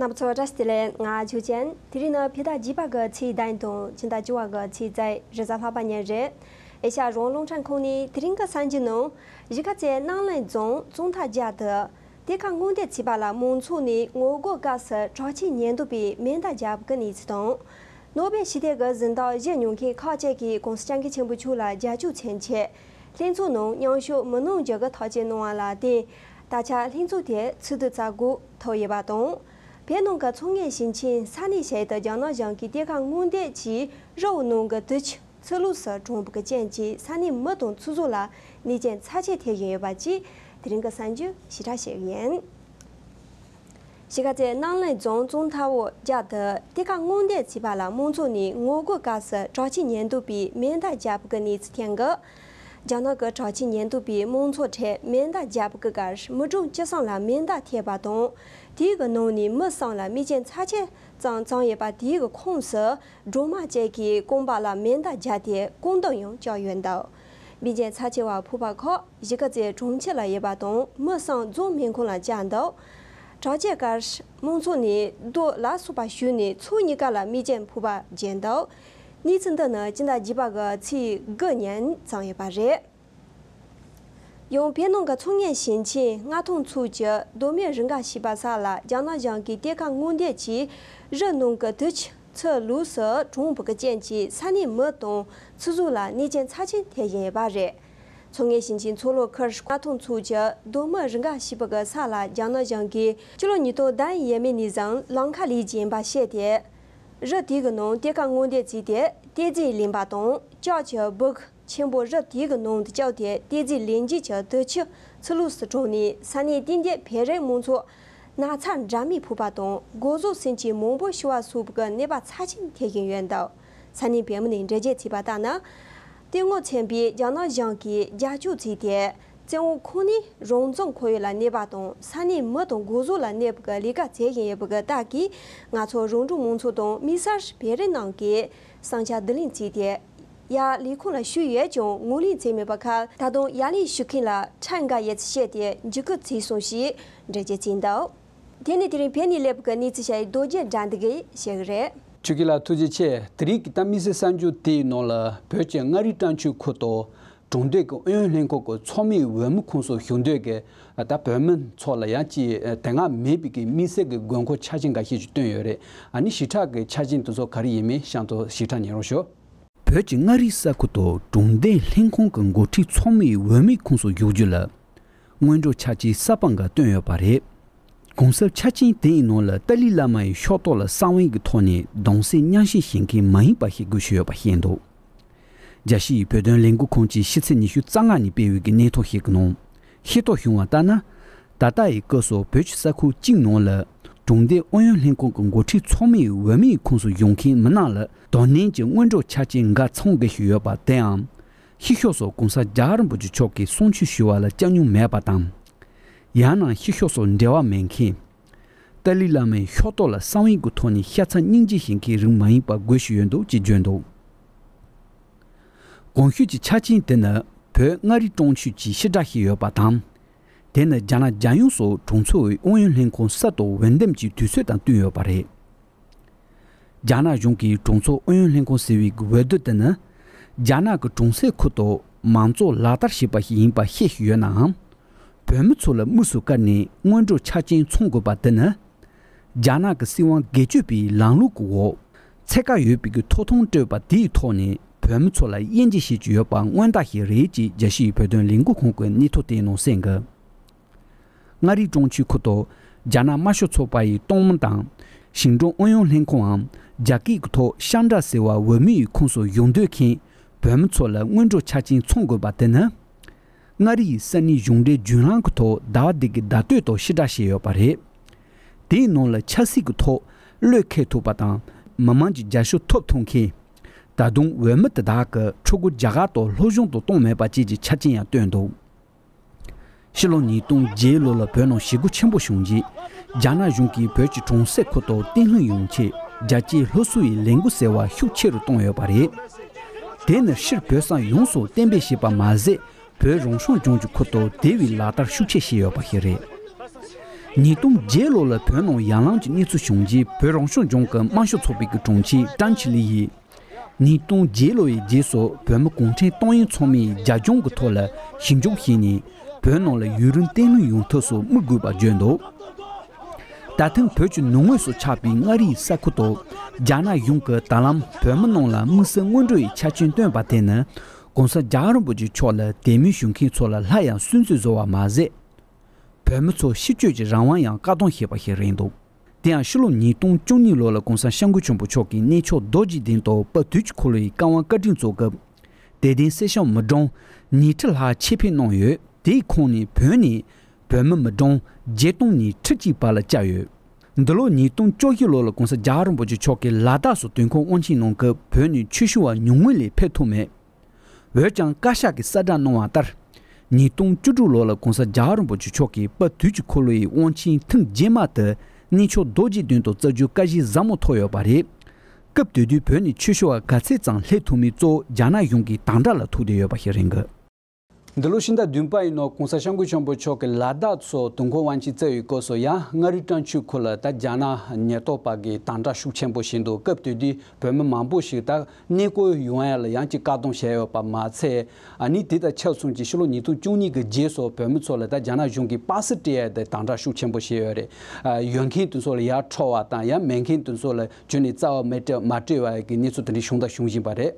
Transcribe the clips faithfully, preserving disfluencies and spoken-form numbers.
རྣམ་པ་ཚོ་བཀྲ་ཤིས་བདེ་ལེགས། ང་ཆོས་ཅན། དེ་རིང་ནི་ཕྱི་ཟླ་བརྒྱད་པ་གི་ཚེས་བདུན་དང་ཕྱི་ཟླ་བཅུ་པ་གི་ཚེས་རྩ་རེས་གཟའ་ལྷག་པ་ཉིན་རེད། ཨེ་ཤ་ཡ་རང་དབང་རླུང་འཕྲིན་ཁང་ནས་དེ་རིང་གི་གསར་འགྱུར་ནང་གཞིས་ཀ་རྩེ་རྣམ་གླིང་རྫོང་གཙང་ཐང་རྒྱག་ཏུ་སྡེ་ཁག་དངོས་འབྲེལ་བྱས་པ་ལ་མང་ཚོགས་ནས་ངོ་རྒོལ་སྐབས་སུ་དྲག་ཆས་ཉེན་རྟོག་པས་མེ་མདའ་བརྒྱབ་པའི་གནས་ཚུལ་དང་། ནོ་སྦེལ་ཞི་བདེ་གི་གཟེངས་རྟགས་བཞེས་མྱོང་མཁན་ཁག་ཅིག་གིས་༸གོང་ས་༸སྐྱབས་མགོན་ཆེན་པོ་མཆོག་ལ་རྒྱབ་སྐྱོར་མཚོན་ཆེད། ལྷན་ཚོགས་ནང་མཉམ་ཞུགས་མི་སྣ་བརྒྱ་གིས་ཐག་གཅོད་གནང་བ་ལ་བརྟེན། ད་ཆ་ལྷན་ཚོགས་དེ་ཚུགས་དུས་ཚར་འགོ་ཐོབ་ཡོད་པ་དང་། བོད་ནང་གི་ཚོང་ངེས་ཞིང་ཆེན་ས་གནས་ཤིག་ཏུ་རྒྱ་ནག་གཞུང་གིས་སྡེ་ཁག་དངོས་འབྲེལ་གྱིས་རི་བོ་ནང་གི་དུས་ཆེན་ཆུ་ལོག་སོགས་གྲོངས་པའི་རྐྱེན་གྱིས་ས་གནས་མི་དང་ཚོང་ཟོག་ལ་ཉེས་ཅན་ཚབས་ཆེ་ཐེབས་བཞིན་ཡོད་པ་བཅས་དེ་རིང་གི་གསར་འགྱུར་ཞིབ་ཕྲ་ཞིག་ཡིན། གཞིས་ཀ་རྩེ་རྣམ་གླིང་རྫོང་གཙང་ཐང་རྒྱག་ཏུ་སྡེ་ཁག་དངོས་འབྲེལ་བྱས་པ་ལ་མང་ཚོགས་ནས་ངོ་རྒོལ་སྐབས་སུ་དྲག་ཆས་ཉེན་རྟོག་པས་མེ་མདའ་བརྒྱབ་པའི་གནས་ཚུལ་ཐོན་གི། རྒྱ་ནག་གི་དྲག་ཆས་ཉེན་རྟོག་པས་མང་ཚོགས་ཁྲོད་མེ་མདའ་བརྒྱབ་པའི་སྐབས་མི་གྲངས་བཅུ་གསུམ་ལ་མེ་མདའ་ཐེབས་པ་དང་། དེའི་ནང་ནས་མི་གསུམ་ལ་རྨས་སྐྱོན་ཚབས་ཆེ་ཙམ་བྱུང་ཡོད་པ། དེའི་ཁོངས་སུ་སྦྲང་མ་ཅན་གྱི་རྐང་པ་ལ་མེ་མདའ་བརྒྱབ་སྟེ་རྐང་གདོན་ཡང་བཅག་ཡོད་འདུག་རྨས་སྐྱོན་ཚབས་ཆེ་བ་ཕོག་པ་ཁག་གཞིས་ཀ་རྩེ་གྲོང་ཁྱེར་ལ་ཡོད་པ་དང་། མི་གསུམ་རྫོང་སྨན་ཁང་ལ་བཅར་འདུག་དྲག་ཆས་སྐབས་མང་ཚོགས་ནས་རྡོ་ལ་སོགས་པ་གཞུས་ནས་ཕྱོགས་གཉིས་ཀ་ལ་རྨས་སྐྱོན་ཕོག་པ་བརྗོད་འདུག་གནས་ཚུལ་འདི་ནི་སྤྱི་ཟླ་བརྒྱད་པ་གི་ཚེས་དགུ་ཉིན་བྱུང་ཡོད་པ་རེད། ཡང་བོད་ནང་གི་ཚོང་ངེས་ཞིང་ཆེན་མངའ་ཐང་ཚོགས་ཀྱི་མདོ་སྨད་རི་འགའ་ཞེས་པ་ས་ལ་རྒྱ་ནག་གཞུང་གིས་སྡེ་ཁག་དངོས་འབྲེལ་གྱིས་རི་ནང་གི་དུས་ཆེན་ཆུ་ལོག་སོགས་གྲོངས་པའི་རྐྱེན་གྱིས་ས་གནས་མི་དང་ཚོང་ཟོག་ལ་ཉེས་ཅན་ཚབས་ཆེན་ཐེབས་བཞིན་ཡོད་པ་རེད། ཚོང་ངེས་ཞིང་ཆེན་མཚོ་ལྷོ་ཁུལ་མངའ་ཐང་ཚོགས་ཀྱི་མདོ་སྨད་རི་འགའ་ཞེས་པ་གི་ས་ལ་རྒྱ་ནག་གཞུང་གིས་སྤྱི་ལོ་ཉིས་སྟོང་དང་ཡས་མས་ནས་བཟུང་ལམ་ཁ་ལས་བྱེད་པ་བཤད་དེ། རི་དེའི་ནང་སྡེ་ཁག་དངོས་འབྲེལ་བྱས་ཏེ་ཏོག་ཙམ་ལེན་པ་དང་། ལྕགས་ཀྱི་སྦུག་ཆེན་པོ་རི་དེའི་ནང་དུ་བཅུག་སྟེ་ཏོག་ཙམ་ལེན་རྗེས་ཀྱི་དུས་ཆེན་ཆུ་ལོག་སོགས་གྲོངས་ནས་ས་གནས་དེ་འདྲའི་བོད་རིགས་མང་ཚོགས་ན་ཚ་འདྲ་མིན་ཕོག་པ་དང་། སྒོ་ཟོག་སེམས་ཅན་མང་པོ་ཤི་བ་སོགས་ཀྱི་གནོད་པ་ཚབས་ཆེན་ཐེབས་བཞིན་ཡོད་འདུག་ས་གནས་བོད་མི་ནས་འགྲེལ་བརྗོད་བྱས་པ་ལྟར་ན། དེ་སྔོན་ཚན་པས་རྒྱ་ནག་གཞུང་གིས་རྒྱབ་སྐྱོར་བྱས་ཏེ། བཙན་འོག་ཁོངས་ནས་རང་བཙན་ཁོར་ཡུག་ལ་གནོད་པ་དང་། ས་གནས་མི་དང་སྒོ་ཟོག་ལ་གནོད་པའི་ལས་ཀ་བྱེད་བཞིན་ཡོད་པའི་རྟགས་ཀྱིས། ང་ཚོ་རོང་འབྲོག་མང་ཚོགས་དང་དམིགས་བསལ་བོད་རིགས་རྣམས་ཀྱིས་བསམ་འཆར་བསྡུ་ལེན་བྱས་ཏེ། ཡར་ལས་ཁུངས་ལ་ཞུས་ཡོད་ཀྱང་ངོས་ལེན་བྱས་མེད་པའི་ཁར། ད་དུང་ཡར་ལས་ཞུ་མཁན་ལ་ཁྲལ་འགའ་ཡོད་ཚུལ་བཤད་དེ་འཇུ་སྐུལ་བྱས་སོང་ཞེས་འགྲེལ་བརྗོད་བྱས་འདུག་དེ་ནས་དེ་རིང་བོད་ནས་སླེབས་པའི་གནས་ཚུལ་ཞིག་རྡོ་རྗེ་དགྲ་འདུལ་གྱིས་བཤད་ཀྱི་རེད། ཆོས་སྐྱིད་ལགས་ཐུགས་རྗེ་ཆེ། དེ་རིང་གི་ད་དམིགས་བསལ་གསར་འགྱུར་དེའི་ནང་ལ་བོད་ཀྱི་མངའ་རིས་ཀྲང་ཆུའི་ཁུལ་དུ་གྲོང་སྡེ་གི་ཨུ་ཡོན་ལྷན་ཁང་གི་ཚོགས་མིའི་འོས་མི་ཁོངས་སུ་ཞུགས་འདོད་ཀྱི་ད་བོད་མི་ཚོ་ལ་ཡང་ཅིག་དེ་སྔ་མེད་པའི་གི་དམིགས་བསལ་གྱི་དགོས་མཁོ་ཆ་རྐྱེན་འགའ་ཤས་ཤིག་བཏོན་ཡོད་རེད། ཨ་ནི་ཞིབ་ཕྲ་གི་ཆ་རྐྱེན་དེ་ཚོ་ག་རེ་ཡིན་མིན་གཤམ་དུ་ཞིབ་ཕྲ་ཉན་རོགས་ཞུ། བོད་ཀྱི་མངའ་རིས་ས་ཁུལ་དུ་གྲོང་སྡེ་ལྷན་ཁང་གི་འགོ་ཁྲིད་ཚོགས་མིའི་འོས་མི་ཁོངས་སུ་ཞུགས་རྒྱུ་ལ་སྔོན་འགྲོ་ཆ་རྐྱེན་གསར་པ་འགའ་བཏོན་ཡོད་པ་རེད། གོང་གསལ་ཆ་རྐྱེན་དེའི་ནང་ལ་ཏཱ་ལའི་བླ་མ་ཡི་ཕྱོགས་གཏོགས་ལ་གསང་བའི་གི་ཐོག་ནས་གདུང་སེམས་མཉམ་བསྐྱེད་བྱེད་མཁན་མ་ཡིན་པ་ཞིག་དགོས་ཀྱི་ཡོད་པ་བཤད་འདུག་རྒྱལ་སྤྱིའི་བོད་དོན་ལས་འགུལ་ཁང་གིས་ཕྱི་ཚེས་ཉི་ཤུ་རྩ་ལྔ་ཉིན་སྤེལ་བའི་གི་གནས་ཐོ་ཞིག་གི་ནང་ཤེས་རྟོགས་བྱུང་བ་ལྟར་ན། ད་ལྟ་ཡི་སྐབས་སུ་བོད་ཀྱི་ས་ཁུལ་གཅིག་ནང་ལ་གྲོང་སྡེ་ཨུ་ཡོན་ལྷན་ཁང་གི་འགོ་ཁྲིད་ཚོགས་མིའི་འོས་མིའི་ཁོངས་སུ་ཞུགས་མཁན་མི་རྣམས་ལ་དོ་ནན་གྱི་སྔོན་འགྲོ་ཆ་རྐྱེན་འགའ་ཚང་དགོས་ཀྱི་ཡོད་པ་དེའང་། ཕྱི་ཕྱོགས་སུ་གོང་ས་རྒྱལ་བ་རིན་པོ་ཆེ་མཆོག་གིས་གསུང་ཆོས་ཞུ་བ་ལ་བཅའ་མྱོང་མེད་པ་དང་། ཡང་ན་ཕྱི་ཕྱོགས་སུ་འབྲེལ་བ་མེད་མཁན། ཏཱ་ལའི་བླ་མའི་ཕྱོགས་གཏོགས་ལ་གསང་བའི་གི་ཐོག་ནས་ཤ་ཚ་སྙིང་རྗེ་བྱེད་མཁན་རིགས་མ་ཡིན་པ་དགོས་ཀྱི་ཡོད་འདུག་ཅེས་བརྗོད་འདུག་གོང་ཞུས་ཀྱི་ཆ་རྐྱེན་དེ་ནི་བོད་མངའ་རིས་ཀྲོང་ཆུས་ཀྱིས་ཕྱིར་བསྒྲགས་བྱས་ཡོད་པ་དང་། དེ་ནི་རྒྱ་ནག་རྒྱལ་ཡོངས་སུ་གྲོང་ཚོའི་ཨུ་ཡོན་ལྷན་ཁང་གསར་དུ་འོས་འདེམས་ཀྱི་དུས་ཚོད་དང་བསྟུན་ཡོད་པ་རེད། རྒྱ་ནག་གཞུང་གིས་གྲོང་ཚོ་ཨུ་ཡོན་ལྷན་ཁང་ཟེར་བའི་འོས་བསྡུ་དེ་ནི། རྒྱ་ནག་གི་གྲོང་གསེབ་ཁུལ་དུ་མང་གཙོ་ལག་བསྟར་བྱེད་པ་ཞིག་ཡིན་པ་ཤེས་ཀྱི་ཡོད་ནའང་། བོད་མི་ཚོ་ལ་དམིགས་སུ་བཀར་ནས་སྔོན་འགྲོ་ཆ་རྐྱེན་ཚང་དགོས་པ་དེ་ནི། རྒྱ་ནག་གི་སྲིད་དབང་སྒེར་གཅོད་པའི་ལམ་ལུགས་ཀྱི་འོག་ཚད་བཀག་ཡོད་པའི་གི་ཐོབ་ཐང་སྤྲོད་པ་དེའི་ཐོག་ནས་བོད་མི་ཚོ་ལ་དབྱེ་འབྱེད་བྱེད་ཀྱི་ཡོད་པ་མངོན་རྟགས་ཤིག་རེད་ཅེས་རྒྱལ་སྤྱིའི་བོད་དོན་ལས་འགུལ་ཁང་གི་གནས་ཐོ་དེའི་ནང་གསན་གི། མངའ་རིས་ཀྲོང་ཆུས་ཁུལ་དུ་རྒྱ་ནག་དམར་ཤོག་ཚོགས་པ་ཡི་གཏོང་མི་དང་། ཞིང་འབྲོག་ཨུ་ཡོན་ལྷན་ཁང་འམ་རྒྱ་སྐད་ཀྱི་ཐོག་ཤང་ཀྲ་ཟེར་བ་འོས་མི་ཡི་ཁོངས་སུ་ཞུགས་འདོད་མཁན་བོད་མི་ཚོ་ལ་སྔོན་འགྲོ་ཆ་རྐྱེན་ཚང་དགོས་པ་དེ་ནི། མངའ་རིས་ས་གནས་གཞུང་འབྲེལ་བརྒྱུད་ལམ་གྱི་ཐོག་ཟླ་བ་འདི་གི་ཟླ་སྟོད་དུ་ཕྱིར་བསྒྲགས་བྱས་ཡོད་པ་རེད། དེའི་ནང་ལ་ཆབ་སྲིད་ཀྱི་ཐོག་བློས་འཁེལ་ཐུབ་པ་དང་། མི་མང་གི་རྒྱབ་སྐྱོར་ཐོབ་ཐུབ་མཁན། ད་དུང་འོས་མི་དེ་དག་གི་ཕྲུ་གུ་རྒྱ་གར་དུ་སློབ་སྦྱོང་དུ་གཏོང་མེད་པ་བཅས་ཀྱི་ཆ་རྐྱེན་ཡང་བཏོན་འདུག་ཕྱི་ལོ་ཉིས་སྟོང་བརྒྱད་ལོ་ལ་བོད་ནང་ཞི་རྒོལ་ཆེན་པོ་བྱུང་རྗེས། རྒྱ་ནག་གཞུང་གིས་བོད་ཀྱི་གྲོང་གསེབ་ཁུལ་དུ་བརྟན་ལྷིང་ཡོང་ཆེད་རྒྱ་སྐྱེད་སློབ་གསོ་ཡི་ལས་འགུལ་ཟེར་བ་ཤུགས་ཆེ་རུ་བཏང་ཡོད་པ་རེད། དེ་ནི་སྤྱིར་བོད་ས་ཡོངས་སུ་གཏན་འབེབས་བྱས་པ་མ་ཟད། བོད་རང་སྐྱོང་ལྗོངས་ཀྱི་ཁུལ་དུ་དེ་བས་ལག་བསྟར་ཤུགས་ཆེ་བྱས་ཡོད་པ་ཞིག་རེད། ཉིས་སྟོང་བརྒྱད་ལོ་ལ་བོད་ནང་ཡར་ལངས་ཀྱི་གནས་ཚུལ་བྱུང་རྗེས། བོད་རང་སྐྱོང་ལྗོངས་ཀྱི་དམར་ཤོག་ཚོགས་པའི་གི་དྲུང་ཆེ་ཀྲང་ཆི་ལི་ཡིས། ཉིས་སྟོང་བརྒྱད་ལོ་ཡི་རྗེས་སུ་བོད་མི་གུང་ཁྲན་ཏང་ཡོན་ཚང་མས་རྒྱ་གཞུང་གི་ཐོག་ལ་ཞིབ་འཇུག་བྱས་ནས། བོད་ནང་ལ་ཡུན་རིང་བརྟན་ལྷིང་ཡོང་ཐབས་སུ་དམིགས་དགོས་པ་བརྗོད་འདུག་ད་ཐེངས་བོད་ཀྱི་ནུབ་ངོས་སུ་ཆགས་པའི་མངའ་རིས་ས་ཁུལ་དུ། རྒྱ་ནག་གཞུང་གིས་ད་ལམ་བོད་མི་རྣམས་ལ་དམིགས་བསལ་སྔོན་འགྲོ་ཡི་ཆ་རྐྱེན་བཏོན་པ་དེ་ནི། ྋགོང་ས་རྒྱལ་བ་རིན་པོ་ཆེ་མཆོག་ལ་དད་མོས་ཞུ་མཁན་ཚོ་ལ་སླར་ཡང་སུན་གཙེར་བཟོ་བ་མ་ཟད། བོད་མི་ཚོ་སྤྱི་སྤྱོད་ཀྱི་རང་དབང་ཡང་བཀག་སྡོམ་བྱས་པ་ཞིག་རེད་འདུག་དེ་ཡང་ཕྱི་ལོ་ཉིས་སྟོང་བཅུ་གཉིས་ལོ་ལ་ྋགོང་ས་ྋསྐྱབས་མགོན་ཆེན་པོ་མཆོག་གིས་གནས་མཆོག་རྡོ་རྗེ་གདན་དུ་དཔལ་དུས་ཀྱི་འཁོར་ལོ་ཡི་བཀའ་དབང་བཀའ་དྲིན་སྩོལ་སྐབས། དད་ལྡན་སེར་སྐྱ་མི་གྲངས་ཉི་ཁྲི་ལྷག་ཆེད་ཕེབས་གནང་ཡོད། དེའི་ཁོངས་ནས་བོད་ནས་བོད་མི་མི་གྲངས་བརྒྱད་སྟོང་ནས་ཁྲི་གཅིག་བར་ལ་བཅར་ཡོད། འདི་ལོ་ཉིས་སྟོང་བཅུ་བཞི་ལོ་ལ་ྋགོང་ས་རྒྱལ་བ་རིན་པོ་ཆེ་མཆོག་གིས་ལ་དྭགས་སུ་དུས་འཁོར་དབང་ཆེན་གནང་སྐབས། བོད་ནས་ཆོས་ཞུ་བ་ཉུང་ངུ་ལས་ཕེབས་ཐུབ་མེད། འོན་ཀྱང་བཀའ་ཤག་གིས་གསལ་བསྒྲགས་གནང་བ་ལྟར། ཉིས་སྟོང་བཅུ་དྲུག་ལོ་ལ་ྋགོང་ས་རྒྱལ་བ་རིན་པོ་ཆེ་མཆོག་གིས་དཔལ་དུས་ཀྱི་འཁོར་ལོ་ཡི་དབང་ཆེན་ཐེངས་རྗེས་མ་དེ་གནས་མཆོག་རྡོ་རྗེ་གདན་དུ་བསྩལ་རྒྱུའི་བཀའ་བཞེས་ཟབ་མོ་ཐོབ་ཡོད་པ་རེད། སྐབས་དེ་དུས་བོད་ནས་ཆོས་ཞུ་བ་ག་ཚད་ཙམ་སླེབས་ཐུབ་མིན་གཙོ་བོ་རྒྱ་ནག་གཞུང་གི་དམ་དྲག་ལ་ཐུག་བསྡད་ཡོད་པ་ཞིག་རེད་འདུག་འདི་ལོ་ཕྱི་ཟླ་བདུན་པ་ཡིན་ནོ། ྋགོང་ས་ྋསྐྱབས་མགོན་ཆེན་པོ་མཆོག་གིས་ལ་དྭགས་སུ་དུས་འཁོར་དབང་ཆེན་བསྩལ་བའི་སྐབས་སུ་ཡང་མངའ་རིས་ཀྲང་ཆུའི་ཁུལ་ལ་ད་རྒྱ་ནག་ཉེན་རྟོག་པ་གིས་དམ་དྲག་ཤུགས་ཆེན་པོ་བྱས་འདུག་སྐབས་དེ་དུས་བོད་མི་མང་པོ་ཞིག་ད་གནས་སྐོར་ཡོང་ཡ་ལ་ཡང་ཅིག་བཀག་སྡོམ་བྱས་ཡོད་པ་མ་ཚད། ཨ་ནི་དེ་དང་ཆབས་མཚུངས་ཀྱི་ཕྱི་ལོ་ཉིས་སྟོང་བཅུ་གཉིས་ཀྱི་རྗེས་སུ་བོད་མི་ཚོ་ལ་ད་རྒྱ་ནག་གཞུང་གིས་པ་སེ་སྤྲད་ཡ་དེ་དམ་དྲག་ཤུགས་ཆེན་པོ་བྱས་ཡོད་རེད། ཨ། ཡོད་མཁན་དེ་ཚོ་ལ་ཡར་འཕྲོག་པ་དང་ཡང་མེད་མཁན་དེ་ཚོ་ལ་རྒྱུན་ནས་རྩ་བ་མི་སྤྲད་མ་སྤྲད་པ་གི་གནས་ཚུལ་དེ་འདྲ་བྱུང་དང་འབྱུང་བཞིན་པ་རེད།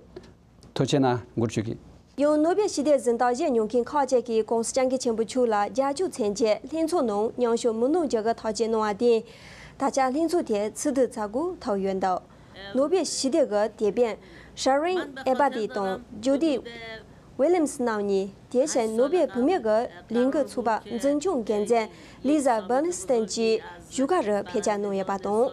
ཐུགས་རྗེ་གནང་། འགུར་བཅུག་གི། ཡང་ནོ་བེལ་ཞི་བདེའི་གཟེངས་རྟགས་བཞེས་མྱོང་མཁན་ཁག་ཅིག་གིས་ྋགོང་ས་ྋསྐྱབས་མགོན་ཆེན་པོ་མཆོག་ལ་རྒྱབ་སྐྱོར་མཚོན་ཆེད་ལྷན་ཚོགས་ནང་མཉམ་ཞུགས་མི་གནང་རྒྱུ་གི་ཐག་བཅད་གནང་བར་བརྟེན། ད་ཆ་ལྷན་ཚོགས་དེ་ཚུགས་ཐུབ་ཚར་དགོས་ཐུག་ཡོད་འདུག་ནོ་བེལ་ཞི་བདེ་གི་དེད་དཔོན་ཤ་རིན་ཨེ་བྷ་ཏི་དང་ཇུ་ཏི་ཝི་ལི་ཡམ་སི་རྣམ་གཉིས། དེ་བཞིན་ནོ་བེལ་བུད་མེད་ཀྱི་ལས་འགུལ་ཚོགས་པ་འཛིན་སྐྱོང་འགན་འཛིན་ལི་ཛ་བྷར་ནི་སི་ཏན་བཅས་བཞུགས་སྒར་རུ་ཕེབས་བཅར་གནང་ཡོད་པ་དང་།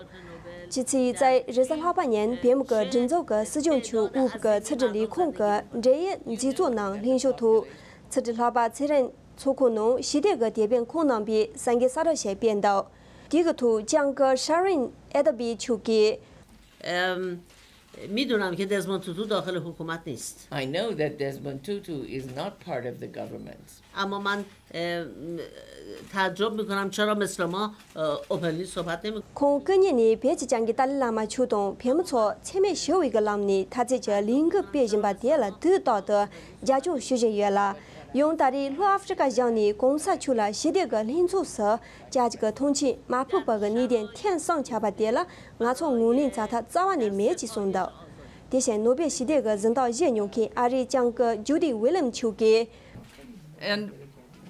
ཕྱི་ཚེས་རྩ་བཞི་རེས་གཟའ་ལྷག་པ་ཉིན་བལ་ཡུལ་གྱི་སྒྲིག་འཛུགས་ཀྱི་སྲིད་སྐྱོང་མཆོག་དབུས་ཀྱི་ཕྱི་དྲིལ་ལས་ཁུངས་ཀྱི་འབྲེལ་ཡོད་མཛད་གཙོ་རྣམས་ལྷན་ཞུགས་ཐོག་ཕྱི་དྲིལ་ལྷག་པ་ཚེ་རིང་ཚོགས་ཁང་ནང་ཞི་བདེ་གི་དེད་དཔོན་ཁོང་རྣམ་པས་གསར་འགོད་གསལ་བསྒྲགས་ཤིག་སྤེལ་འདུག་དེ་གི་ཐོག་ལྕམ་སྐུ་ཤ་རིན་ཨེ་ཏ་བི་མཆོག་གིས། ཨམ། མི་དུ་ནམ་ཁེ་དེས་མོ་ཐུ་ཐུ་དོ་ཁེ་ལེ་ཧུ་ཁུ་མ་ཏིས། I know that Desmond Tutu is not part of the government. ཨ་མ་མན། ཨེ། ཐ་ཇོབ་མི་ཁོ་རམ་ཆ་ར་མེ་སི་ར་མ་ཨོ་ཕེ་ལི་སོ་ཕ་ཏེ་མི། ཁོང་སྐུ་ཉིད་ནས་བོད་ཀྱི་ལྕམ་གྱི་ཏཱ་ལའི་བླ་མ་མཆོག་དང་བོད་མི་ཚོ་འཚེ་མེད་ཞི་བའི་གི་ལམ་ནས་འཐབ་རྩོད་ཀྱི་ལས་འགུལ་སྤེལ་བཞིན་པ་དེ་ལ་དུས་རྟག་ཏུ་རྒྱབ་སྐྱོར་ཞུ་བཞིན་ཡོད་ལ། ཡང་ད་རེས་ལྷོ་ཨ་ཧྥེ་རི་ཀ་གཞུང་ནས་གོང་ས་མཆོག་ལ་ཞི་བདེ་གི་ལྷན་ཚོགས་སུ་བཅར་རྒྱུ་གི་ཐོངས་མཆན་མ་ཕུལ་བར་གི་གནད་དོན་ཐེངས་གསུམ་ཆགས་པ་དེ་ལ། ང་ཚོ་ངོས་ལེན་བྱ་ཐབས་རྩ་བ་ནས་མེད་ཅེས་གསུངས་འདུག་དེ་བཞིན་ནོ་བེལ་ཞི་བདེ་གི་གཟེངས་རྟགས་བཞེས་མྱོང་མཁན་ཨ་རིའི་ལྕམ་སྐུ་ཇུ་ཏི་ཝི་ལི་ཡམ་མཆོག་གིས། And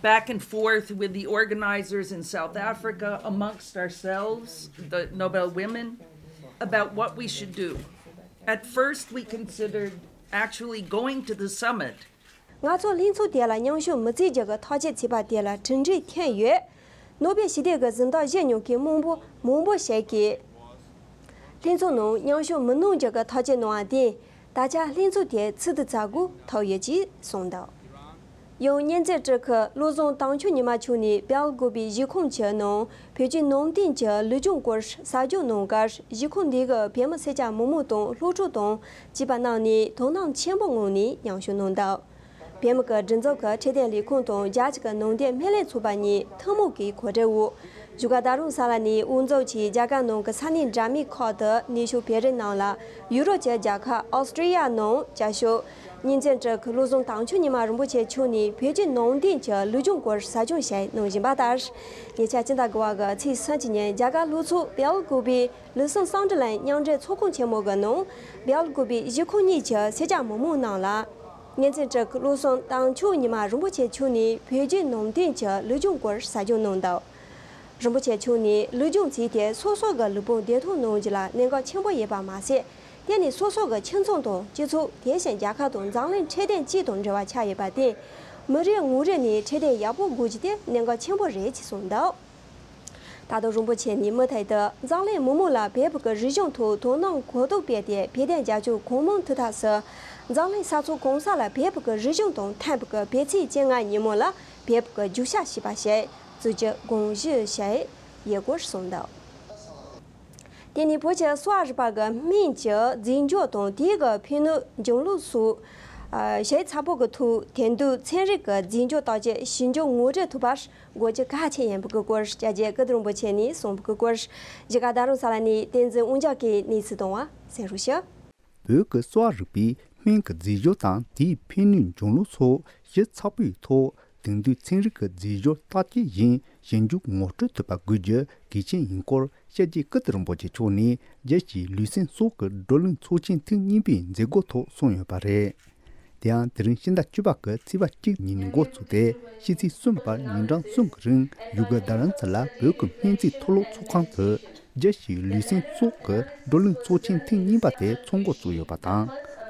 back and forth with the organizers in South Africa, amongst ourselves, the Nobel women, about what we should do. At first, we considered actually going to the summit. ང་ཚོ་ལྷན་ཚོགས་དེ་ལ་མཉམ་ཞུགས་མི་བྱེད་རྒྱུ་གི་ཐག་བཅད་བྱས་པ་དེ་ལ་གྲུབ་འབྲས་ཐོན་ཡོད། ནོ་བེལ་ཞི་བདེ་གི་གཟེངས་རྟགས་བཞེས་མྱོང་མཁན་མང་པོ་མང་པོ་ཞིག་གིས། ལྷན་ཚོགས་ནང་མཉམ་ཞུགས་མི་གནང་རྒྱུ་གི་ཐག་བཅད་གནང་བར་བརྟེན། ད་ཆ་ལྷན་ཚོགས་དེ་ཚུགས་ཐུབ་ཚར་དགོས་ཐུག་ཡོད་ཅེས་གསུངས་འདུག་ཡང་གཉན་ཚད་སྤྲུལ་སྐུ་བློ་བཟང་དར་ཕྱུག་ཉི་མ་མཆོག་ནས་སྦེལ་ཀོབ་པའི་གཞིས་ཁོངས་ཀྱི་ནང་བོད་བརྒྱུད་ནང་བསྟན་གྱི་ལུས་སྦྱོང་སྐོར་ཟབ་སྦྱོང་གནང་སྐབས། གཞིས་ཁོངས་འདི་གི་བོད་མི་སེར་སྐྱ་མང་པོ་དང་སློབ་ཕྲུག་དང་བཅས་པ་རྣམས་ནས་དོ་སྣང་ཆེན་པོའི་ངང་ནས་མཉམ་ཞུགས་གནང་འདུག་བོད་མི་གི་སྒྲིག་འཛུགས་ཀྱི་འཕྲོད་བསྟེན་ལས་ཁུངས་དང་རྒྱ་གཞུང་གི་ནང་བསྟན་སྨན་ལས་ཚོགས་པ་གཉིས་ཐུན་མོང་གི་གོ་སྒྲིག་འོག་བཞུགས་སྒར་རྡ་རམ་ས་ལ་ནས་དབུ་འཛུགས་ཀྱིས་རྒྱ་གར་ནང་གི་ས་གནས་འདྲ་མིན་ཁག་ཏུ་གནས་བཞུགས་བོད་རིགས་རྣམས་ལ་ཡུ་རོབ་ཀྱི་རྒྱལ་ཁབ་ཨོ་སི་ཀྲི་ཡ་ནང་བཅའ་བཞུགས་གཉན་ཚད་སྤྲུལ་སྐུ་བློ་བཟང་དར་ཕྱུག་ཉི་མ་རིན་པོ་ཆེ་མཆོག་ནས་བོད་བརྒྱུད་ནང་བསྟན་གྱི་ལུས་སྦྱོང་སྐོར་ཟབ་སྦྱོང་ཞིག་གནང་བཞིན་པ་ལྟར། ཉེ་ཆར་སྤྱི་ཟླ་དགུ་པ་གི་ཚེས་སུམ་ཅུ་ཉིན་རྒྱ་གར་ལྷོ་ཕྱོགས་སྦེལ་ཀོབ་པའི་ལུགས་བཟང་གསང་འདུས་གླིང་མཉམ་འབྲེལ་ཚོགས་ཁང་ཆེན་མོ་གི་ནང་སྦེལ་ཀོབ་པའི་གཞིས་ཁོངས་གཉིས་ཀྱི་སེར་སྐྱ་མི་མང་རྣམས་ལ། གཉན་ཚད་སྤྲུལ་སྐུ་བློ་བཟང་དར་ཕྱུག་ཉི་མ་རིན་པོ་ཆེ་མཆོག་ནས་བོད་བརྒྱུད་ནང་བསྟན་གྱི་ལུས་སྦྱོང་སྐོར་ཟབ་སྦྱོང་གནང་འདུག་རིན་པོ་ཆེ་མཆོག་ནས་ལུས་སྦྱོང་བྱས་ཏེ་སོ་སོ་གི་ལུས་ཕུང་བདེ་ཐང་གནང་རྒྱུ་ལ་གནད་འགག་ཆེན་པོ་ཡོད་པ་མ་ཟད། དེ་ནི་སོ་སོ་གི་ཁྱིམ་ཚང་དང་སྤྱི་ཚོགས། དེ་བཞིན་རྒྱལ་ཁབ་དང་འཛམ་གླིང་འཕྲོད་བསྟེན་སྤྱི་དང་འབྲེལ་བ་ཆགས་ཡོད་པར་བརྟེན། མི་རེ་ངོ་རེ་ནས་འཕྲོད་བསྟེན་ཡག་པོ་དགོས་རྒྱུ་དེ་གནད་འགག་ཆེན་པོ་རེད་ཅེས་གསུངས་འདུག་ད་དུང་རིན་པོ་ཆེ་ནས་མུ་མཐུད་དུ་འཛམ་གླིང་མི་མང་ལ་བོད་ཀྱི་རིག་གཞུང་ཐོག་དོ་སྣང་གོ་རྟོགས་སྤེལ་ཏེ་བོད་དོན་རྒྱབ་སྐྱོར་གང་མང་ཐུབ་ཐབས་སུ། འཛམ་གླིང་ས་ཕྱོགས་གང་ས་ལ་བོད་ཀྱི་རིག་གཞུང་དང་མཐུན་པའི་བོད་ཚེས་བཅོ་ལྔ་ཉིན་མོ་ལ་བོད་ཀྱི་རྒྱུག་ཤར་ཞེས་པ་ཞིག་བཙུགས་རྒྱུ་དགོངས་ཞུ་ཞིག་ཡོད་སྐོར་གསུངས་འདུག་དེ་ནི་བོད་ཀྱི་གསོ་བ་རིག་པ་གི་སྨན་གྱི་རྫས་འགྱུར་དང་དེའི་གི་ཕན་ནུས་འབྱུང་ལུགས་སོགས། ཨ། གཞས་ཚ་པོ་གི་ཐོག་དེང་དུས་ཚན་རིག་གི་རྫས་འགྱུར་བརྟག་དཔྱད་ཞིབ་འཇུག་ངོ་སྤྲོད་ཐུབ་པར་དགོས་རྒྱུ་གལ་ཆེན་ཡིན་པའི་སྐོར་བཅར་རྒྱུ་ཀིརྟི་རིན་པོ་ཆེ་ནས་གསུངས་པའི་སྐོར། གཞིས་ཀ་རྡ་རམ་ས་ལ་ནས་བསྟན་འཛིན་དབང་རྒྱལ་གྱིས་གནས་ཚུལ་བཏང་བ་གསན་རོགས་ཞུ། བོད་ཀྱི་གསོ་བ་རིག་པའི་སྨན་གྱི་རྫས་སྦྱོར་དང་དེའི་ཕན་ནུས་འབྱུང་ལུགས་སོགས་གཞི་ཚ་པོའི་ཐོག་དེང་དུས་ཚན་རིག་གི་རྫས་སྦྱོར་བརྟག་དཔྱད་བཞིན་ཞིབ་འཇུག་ངོ་སྤྲོད་ཐུབ་པ་དགོས་རྒྱུ་གལ་ཆེན་ཡིན་སྐོར་སྐྱབས་རྗེ་ཀིརྟི་རིན་པོ་ཆེ་མཆོག་ནས་རྒྱལ་སྤྱིའི་ལུས་སེམས་སྲོག་གི་བགྲོ་གླེང་ཚོགས་ཆེན་ཐེངས་གཉིས་པའི་མཛད་སྒོའི་ཐོག་གསུངས་ཡོད་པ་རེད། དེ་ཡང་དེ་རིང་ཕྱི་ཟླ་བཅུ་པ་གི་ཚེས་པ་གཅིག་ཉིན་འགོ་བཙུགས་ཏེ་ཕྱི་ཚེས་གསུམ་བར་ཉིན་གྲངས་གསུམ་གྱི་རིང་བཞུགས་སྒར་རྡ་རམ་ས་ལ་བོད་ཀྱི་སྨན་རྩིས་མཐོ་སློབ་ཚོགས་ཁང་དུ། རྒྱལ་སྤྱིའི་ལུས་སེམས་སྲོག་གི་བགྲོ་གླེང་ཚོགས་ཆེན་ཐེངས་གཉིས་པ་དེ་ཚོགས་འགོ་བཙུགས་ཡོད་པ་དང་།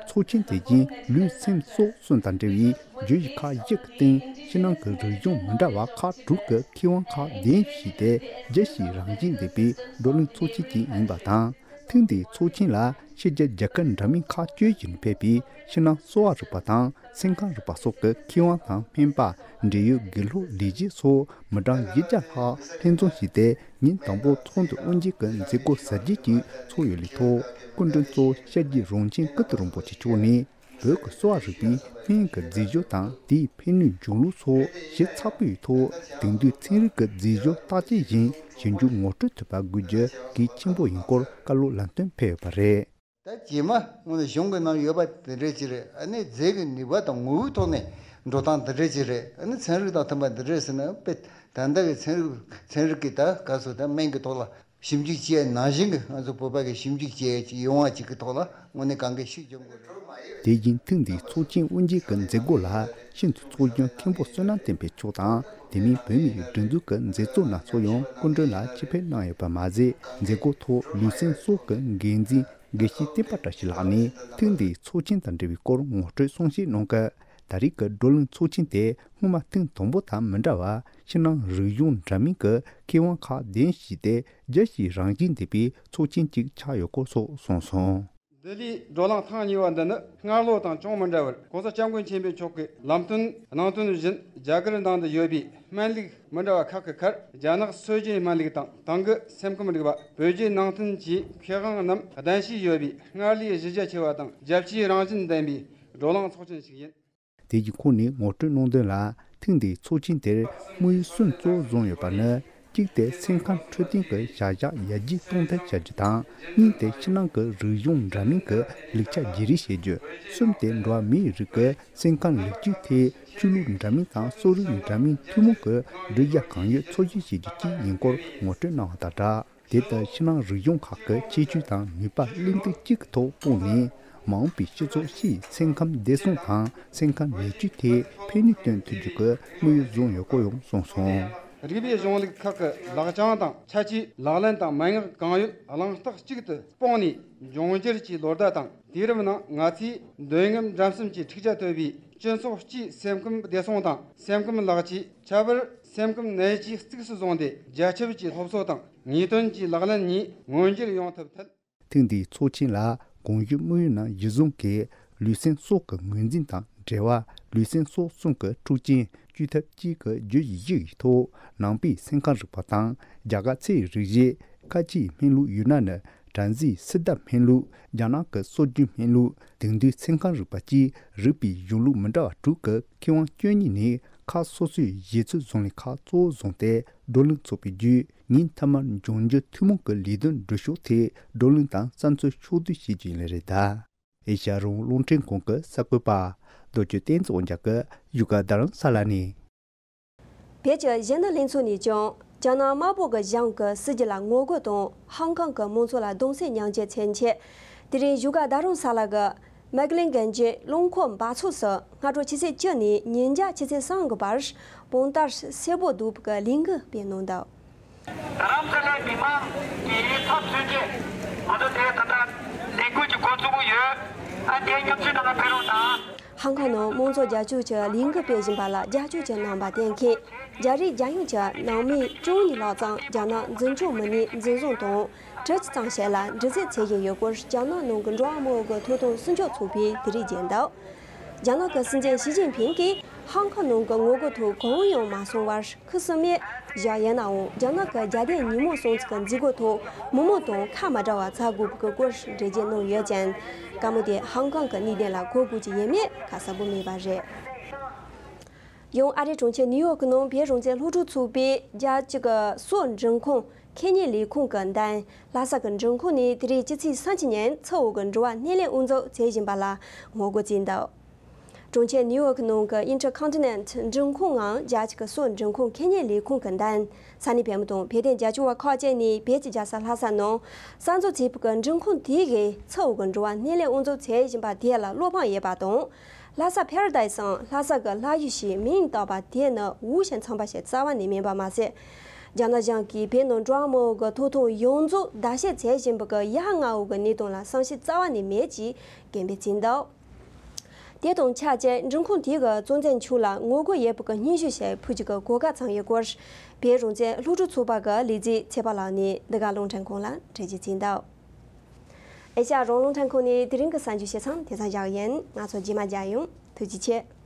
ཚོགས་ཆེན་དེ་བཞིན་ལུས་སེམས་སྲོག་གསུམ་དང་འབྲེལ་བའི་བརྗོད་གཞི་ཁག་བཞི་གི་སྟེང་ཕྱི་ནང་གི་རིག་གཞུང་མི་འདྲ་བ་ཁག་དྲུག་གི་མཁས་དབང་ཁག་གདན་ཞུས་ཏེ་རྒྱལ་སྤྱིའི་རང་བཞིན་ལྡན་པའི་བགྲོ་གླེང་ཚོགས་ཆེན་ཞིག་ཡིན་པ་དང་། ཐེངས་འདིའི་ཚོགས་ཆེན་ལ་ཕྱི་རྒྱལ་རྒྱལ་ཁབ་འདྲ་མིན་ཁག་བཅུ་བཞི་ནས་ཕེབས་པའི་ཕྱི་ནང་གསོ་བ་རིག་པ་དང་སེམས་ཁམས་རིག་པ་སོགས་ཀྱི་མཁས་དབང་དང་སྨན་པ། འབྲེལ་ཡོད་དགེ་སློབ་ལས་བྱེད་སོགས་མི་གྲངས་བཞི་བརྒྱ་ལྷག་ལྷན་འཛོམས་བྱས་ཏེ་ཉིན་དང་པོ་ཚོགས་འདུ་དབུ་འབྱེད་ཀྱི་མཛད་སྒོ་གཟབ་རྒྱས་ཀྱིས་ཚོགས་ཡོད་ལུགས་ཐོག་སྐུ་མགྲོན་གཙོ་བོ་སྐྱབས་རྗེ་རོང་ཆེན་ཀིརྟི་རིན་པོ་ཆེ་མཆོག་ནས་བོད་ཀྱི་གསོ་བ་རིག་པའི་སྨན་གྱི་རྫས་སྦྱོར་དང་དེའི་ཕན་ནུས་འབྱུང་ལུགས་སོགས་གཞི་ཚ་པོའི་ཐོག་དེང་དུས་ཚན་རིག་གི་རྫས་སྦྱོར་བརྟག་དཔྱད་བཞིན་ཞིབ་འཇུག་ངོ་སྤྲོད་ཐུབ་པ་དགོས་རྒྱུ་གལ་ཆེན་པོ་ཡིན་སྐོར་བཀའ་སློབ་ལམ་སྟོན་ཕེབས་ཡོད་པ་རེད། ད་རྗེས་མ་དངོས་གནས་གཞུང་གི་ནང་ཡོད་པ་དེ་འདྲས་ཅིག་རེད། ཨ་ནི་རྫས་ཀྱི་ནུས་པ་དང་ངོ་བོའི་ཐོག་ནས་འགྲོ་སྟངས་དེ་འདྲས་ཅིག་རེད། ཨ་ནི་ཚན་རིག་དང་མཐུན་པ་འདི་འདྲས་ཟེར་ན་དཔེ་ད་ལྟ་གི་ཚན་རིག་ཚན་རིག་གི་ད་ག་ཚོད་ད་སྨན་གྱི་ཐོག་ལ་ཞིབ་འཇུག་བྱས་ནང་བཞིན་གྱི་ང་ཚོ་བོད་པ་གི་ཞིབ་འཇུག་བྱས་ཀྱི་ཡོང་བ་ཅིག་གི་ཐོག་ལ་དངོས་གནས་གང་གས་ཤུགས་རྒྱབ་དགོས་རེད། དེ་བཞིན་ཐེངས་འདིའི་ཚོགས་ཆེན་དབུ་འབྱེད་ཀྱི་མཛད་སྒོ་ལ་ཤིན་ཏུ་ཚོགས་རྒྱུན་མཁན་པོ་བསོད་ནམས་བསྟན་འཕེལ་མཆོག་དང་དེ་མིན་བོད་མི་ཡི་སྒྲིག་འཛུགས་ཀྱི་མཛད་གཙོ་རྣམ་ཚོ་ཡང་སྐུ་མགྲོན་ལ་ཆེད་ཕེབས་གནང་ཡོད་པ་མ་ཟད། མཛད་སྒོ་ཐོག་ལུས་སེམས་སྲོག་གི་འགན་འཛིན་དགེ་བཤེས་བསྟན་པ་བཀྲ་ཤིས་ལགས་ནས་ཐེངས་འདིའི་ཚོགས་ཆེན་དང་འབྲེལ་བའི་སྐོར་ངོ་སྤྲོད་གསུང་བཤད་གནང་སྐབས། ད་རེས་ཀྱི་བགྲོ་གླེང་ཚོགས་ཆེན་དེ་སྔོན་མ་ཐེངས་དང་པོ་དང་མི་འདྲ་བར་ཕྱི་ནང་རིག་གཞུང་འདྲ་མིན་གྱི་མཁས་དབང་ཁག་གདན་ཞུས་ཏེ་རྒྱལ་སྤྱིའི་རང་བཞིན་ལྡན་པའི་ཚོགས་ཆེན་ཅིག་ཆགས་ཡོད་སྐོར་སོགས་གསུངས་སོང་། ལྡི་ལིའི་བགྲོ་གླེང་ཐེངས་གཉིས་པ་འདི་ནི་སྔར་ལོ་དང་ཅུང་མི་འདྲ་བར་༸གོང་ས་༸སྐྱབས་མགོན་ཆེན་པོ་མཆོག་གི་ལམ་སྟོན་གནང་དོན་བཞིན་རྒྱ་གར་ནང་དུ་ཡོད་པའི་སྨན་ལུགས་མི་འདྲ་བ་ཁག་གི་ཁར་རྒྱ་ནག་སྲོལ་རྒྱུན་སྨན་ལུགས་དང་དེང་གི་སེམས་ཁམས་རིག་པ། བོད་བརྒྱུད་ནང་བསྟན་བཅས་མཁས་དབང་རྣམས་གདན་ཞུས་ཡོད་པའི་སྔར་ལས་གཞི་རྒྱ་ཆེ་བ་དང་རྒྱ་ཆེའི་རང་བཞིན་ལྡན་པའི་བགྲོ་གླེང་ཚོགས་ཆེན་ཞིག་ཡིན། དེ་བཞིན་ཁོང་ནས་ངོ་སྤྲོད་གནང་དོན་ལ། ཐེངས་འདིའི་ཚོགས་ཆེན་དེར་དམིགས་ཡུལ་གསུམ་གཙོ་བོ་བཟུང་ཡོད་པ་ནི། གཅིག་དེ་སེམས་ཁམས་འཕྲོད་བསྟེན་གྱི་བྱ་གཞག་ཡར་རྒྱས་གཏོང་ཐབས་བྱ་རྒྱུ་དང་། གཉིས་དེ་ཕྱི་ནང་གི་རིག་གཞུང་འདྲ་མིན་གྱི་ལེགས་ཆ་བརྗེ་རེས་བྱེད་རྒྱུ། གསུམ་དེ་འགྲོ་བ་མིའི་རིགས་ཀྱི་སེམས་ཁམས་ལེགས་བཅོས་ཐད་ཆོས་ལུགས་འདྲ་མིན་དང་གསོ་རིག་འདྲ་མིན་ཐུན་མོང་གི་སྒྲིག་གཞི་གང་ཡོད་འཚོལ་ཞིབ་བྱེད་རྒྱུ་བཅས་ཡིན་སྐོར་ངོ་སྤྲོད་གནང་བ་དང་སྦྲགས། དེ་ལྟར་ཕྱི་ནང་རིག་གཞུང་ཁག་གི་ཁྱད་ཆོས་དང་ནུས་པ་གླེང་སྟེགས་གཅིག་གི་ཐོག་སྤུངས་ནས། མ་འོངས་པའི་སྤྱི་ཚོགས་སྤྱིའི་སེམས་ཁམས་བདེ་སྲུང་དང་སེམས་ཁམས་ལེགས་བཅོས་ཐད་ཕན་ནུས་བཏོན་ཐུབ་རྒྱུ་གི་དམིགས་ཡུལ་བཟུང་ཡོད་སྐོར་ཡང་གསུངས་སོང་། རིགས་པའི་གཞུང་ལུགས་ཁག་གི་ལག་བཅངས་དང་ཁྱད་ཆོས་ལག་ལེན་དང་མན་ངག་གང་ཡོད་གླེང་སྟེགས་གཅིག་ཏུ་སྤུངས་ནས། འབྱུང་འགྱུར་གྱི་ལོ་ཟླ་དང་དུས་རབས་ནང་ང་ཚོས་འདོད་རྔམ་འགྲན་སེམས་ཀྱི་འཁྲུག་ཆ་ཐོབ་པའི་སྤྱི་ཚོགས་སྤྱིའི་སེམས་ཁམས་བདེ་སྲུང་དང་སེམས་ཁམས་ལེགས་བཅོས། ཁྱད་པར་སེམས་ཁམས་ནད་ཀྱིས་གཙིགས་སུ་བཟུང་སྟེ་རྒྱ་ཁྱབ་ཀྱི་སློབ་གསོ་དང་ངེས་དོན་གྱི་ལག་ལེན་གཉིས་མངོན་འགྱུར་ཡོང་ཐབས་ཐད། ཐེངས་འདིའི་ཚོགས་ཆེན་ལ་གོང་ཞུས་དམིགས་ཡུལ་རྣམས་གཞི་བཟུང་གིས་ལུས་སེམས་སྲོག་གི་ངོས་འཛིན་དང་འབྲེལ་བ། ལུས་སེམས་སྲོག་གསུམ་གྱི་འཁྲུག་རྐྱེན་བཅོས་ཐབས་བཅས་ཀྱི་བརྗོད་གཞི་བཞི་ཡི་ཐོག་ནང་པའི་སེམས་ཁམས་རིག་པ་དང་རྒྱ་གར་ཚེ་ཡི་རིག་གཞས། ཁ་ཆེའི་སྨན་ལུགས་ཡུ་ན་ནི། བྲམ་ཟེའི་སི་ཏཱ་སྨན་ལུགས། རྒྱ་ནག་གི་སྲོལ་རྒྱུན་སྨན་ལུགས། དེང་དུས་སེམས་ཁམས་རིག་པ་བཅས་རིག་པའི་གཞུང་ལུགས་མི་འདྲ་བ་དྲུག་གི་མཁས་དབང་བཅུ་གཉིས་ནས་ཁག་སོ་སོའི་བཞེད་ཚུལ་བཟུང་ལས་ཁག་གཙོ་བོ་བཟུང་སྟེ་བགྲོ་གླེང་ཚོགས་པའི་བརྒྱུད། ཉིན་མཐའ་མར་འབྱུང་འགྱུར་ཐུན་མོང་གི་ལས་དོན་སྒྲུབ་ཕྱོགས་ཐད་བགྲོ་གླེང་དང་བསམ་ཚུལ་ཕྱོགས་བསྡུས་བྱེད་རྒྱུ་ཡིན་ལེ་རེད་གདའ། ཨེ་ཤ་ཡ་རང་དབང་རླུང་འཕྲིན་ཁང་གི་གསར་འགོད་པ་རྡོ་རྗེ་བསྟན་འཛིན་དབང་རྒྱལ་གྱིས་བཞུགས་སྒར་རྡ་རམ་ས་ལ་ནས། བོད་ཀྱི་གཞོན་ནུ་ལྷན་ཚོགས་ནས་ཀྱང་རྒྱ་ནག་དམར་པོ་གི་གཞུང་གི་སྲིད་བྱུས་ལ་ངོ་རྒོལ་དང་ཧང་ཀང་གི་མང་ཚོགས་ལ་གདུང་སེམས་མཉམ་སྐྱེད་མཚོན་ཆེད། དེ་རིང་བཞུགས་སྒར་རྡ་རམ་ས་ལ་གི་མེག་ལིན་གན་ཇི་རླངས་འཁོར་འབབ་ཚུགས་སུ་སྔ་དྲོ་ཆུ་ཚོད་བཅུ་ནས་ཉིན་རྒྱབ་ཆུ་ཚོད་གསུམ་གྱི་བར་བང་སྟར་སེར་པོ་བརྡབས་པའི་ལས་འགུལ་སྤེལ་གནང་འདུག་རྡ་རམ་ས་ལའི་མི་མང་གི་ཚབ་མཚོན་ཆེད་ང་ཚོ་དེ་ད་ལྟ་ལས་འགུལ་གྱི་འགོ་བཙུགས་ཀྱི་ཡོད། ཨ་དེ་མཉམ་ཞུགས་གནང་ག་ཕེབས་རོགས་གནང་། ཧང་ཀང་ནང་མང་ཚོགས་རྒྱ་སྐྱོད་ཀྱི་ལས་འགུལ་སྤེལ་བཞིན་པ་ལ་རྒྱབ་སྐྱོར་གྱི་རྣམ་པ་བསྟན་མཁན་རྒྱ་རིགས་རྒྱལ་ཡོངས་ཀྱི་ནང་མི་བཅུ་གཉིས་ལྷག་ཙམ་རྒྱ་ནག་འཛིན་སྐྱོང་མི་སྣས་འཛིན་བཟུང་དང་གྲི་གིས་བཙེམས་བྱས་ལ་འདྲི་རྩད་བྱེད་བཞིན་ཡོད་སྐོར་རྒྱ་ནག་ནང་གི་འགྲོ་བ་མང་པོ་གི་ཐོབ་ཐང་སྲུང་སྐྱོབ་ཚོགས་པས་དེ་རིང་བརྗོད་འདུག་རྒྱ་ནག་གི་སྲིད་འཛིན་ཞི་ཅིན་ཕིང་གིས་ཧང་ཀང་ནང་གི་ངོ་རྒོལ་ཐོག་གང་ཡང་མ་གསུངས་པར་ཁུ་སིམ་མེར་བཞག་ཡིན་ནའང་། རྒྱ་ནག་གི་རྒྱལ་བསྟན་ཉིན་མོ་སྲུང་བརྩི་གི་འཛུལ་སྒོ་ཐོག་མི་མང་དང་ཁ་མ་བྲལ་བ་བྱ་དགོས་པའི་སྐོར་འགྲེལ་བརྗོད་གནང་ཡོད་ཅིང་། བཀའ་མོལ་དེ་ཧང་ཀང་གི་གནད་དོན་ལ་གོ་དགོས་ཀྱི་ཡོད་མེད་ཁ་གསལ་པོ་མེད་པ་རེད། ཡང་ཨ་རིའི་གྲོང་ཁྱེར་ནིའུ་ཡོག་གི་ནང་བོད་རང་བཙན་སློབ་ཕྲུག་ཚོགས་པས་རྒྱལ་སྤྱི་གི་སྲོལ་འབྲིང་ཁུངས་ཁེ་ཉེན་ལས་ཁུངས་ཀྱི་འདེམས། ལྷ་ས་གི་འབྲིང་ཁུངས་ནས་དེ་རིང་སྤྱི་ཚེས་སུམ་ཅུ་ཉིན་ཚུར་འོང་གི་འགྲོ་བ་སྣེ་ལེན་དབུ་འཛུགས་བྱེད་བཞིན་པ་ལ་ངོ་རྒོལ་བྱས་འདུག་གྲོང་ཁྱེར་ནིའུ་ཡོག་ནང་གི་ཨིན་ཊར་ཁོན་ཊི་ནེན་ཊི་འབྲིང་ཁུངས་ངམ་རྒྱལ་སྤྱི་གི་སྲོལ་འབྲིང་ཁུངས་ཁེ་ཉེན་ལས་ཁུངས་ཀྱི་འདེམས། ས་གནས་བོད་མི་དང་བོད་དོན་རྒྱབ་སྐྱོར་བ་ཁག་ཅིག་ནས་བོད་ཀྱི་རྒྱལ་ས་ལྷ་ས་ནང་གསར་འཛུགས་བྱས་པའི་འབྲིང་ཁུངས་དེ་གིས་ཚུར་འོང་གི་འགྲོ་བ་སྣེ་ལེན་དབུ་འཛུགས་བྱེད་བཞིན་པ་དེ་ལ་བློ་ཕམ་ཡོད་པ་དང་། ལྷ་ས་ཕ་ར་ཌའི་སམ་ལྷ་ས་གི་ལྷ་ཡུལ་ཞེས་མིང་བཏགས་པ་དེ་ནི་འུ་ཞིག་མཚོན་པ་ཞིག་རྩ་བ་ནས་མིན་པ་མ་ཟད། རྒྱ་ནག་གཞུང་གིས་བོད་ནང་འགྲོ་བ་མིའི་ཐོབ་ཐང་ཡོངས་རྫོགས་བརྡལ་བཤིག་བྱེད་བཞིན་པའི་ཡ་ཧ་ང་བོའི་གནས་སྟངས་ལ་བསམ་ཤེས་རྩ་བ་ནས་མེད་ཅེས་འགན་འབོད་བྱས་འདུག་དེ་དང་ཆབས་ཅིག་འབྲིང་ཁུངས་དེ་གི་གཙོ་འཛིན་མཆོག་ལ་ངོ་རྒོལ་ཡོད་པའི་སྙན་ཞུ་ཞིག་ཕུལ་རྒྱུ་གི་གོ་སྐབས་བྱུང་ཡོད་སྐོར། བོད་རང་བཙན་སློབ་ཕྲུག་ཚོགས་པ་གི་ལས་བྱེད་ཚེ་དཔག་ལགས་ནས་འདི་ག་རླུང་འཕྲིན་ཁང་ལ་འགྲེལ་བརྗོད་བྱས་འདུག་ཨེ་ཤ་ཡ་རང་དབང་རླུང་འཕྲིན་ཁང་ནས་དེ་རིང་གི་གསར་འགྱུར་བཤད་མཚམས་དེ་ཙམ་བཞག་ཡིན། ང་ཚོ་རྗེས་མ་མཇལ་ཡོང་། ཐུགས་རྗེ་ཆེ།